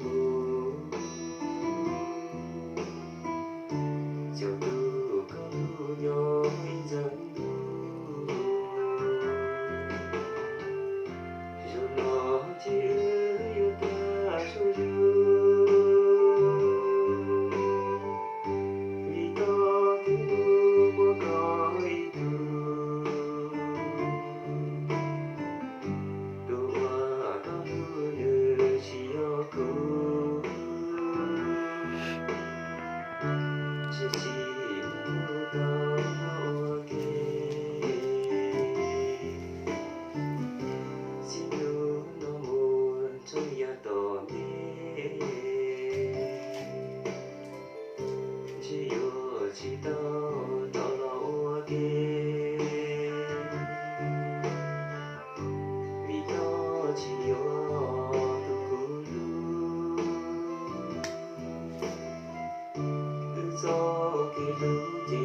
mus, cov tus koj hlub nyob ib ntxwg ntuj. Zaum no ces wb yuav tag soj zus, vim koj twb mus muaj koj ib tug. Tus uas koj hlub nws tsis yog kuv, tsis tsis mus tau ua ke. Txij hnub no mus txog yav tom ntej, ntshe yuav tsis tau rov los ua ke, vim koj tsis yog tus kuv hlub. Wb txoj kev hlub ces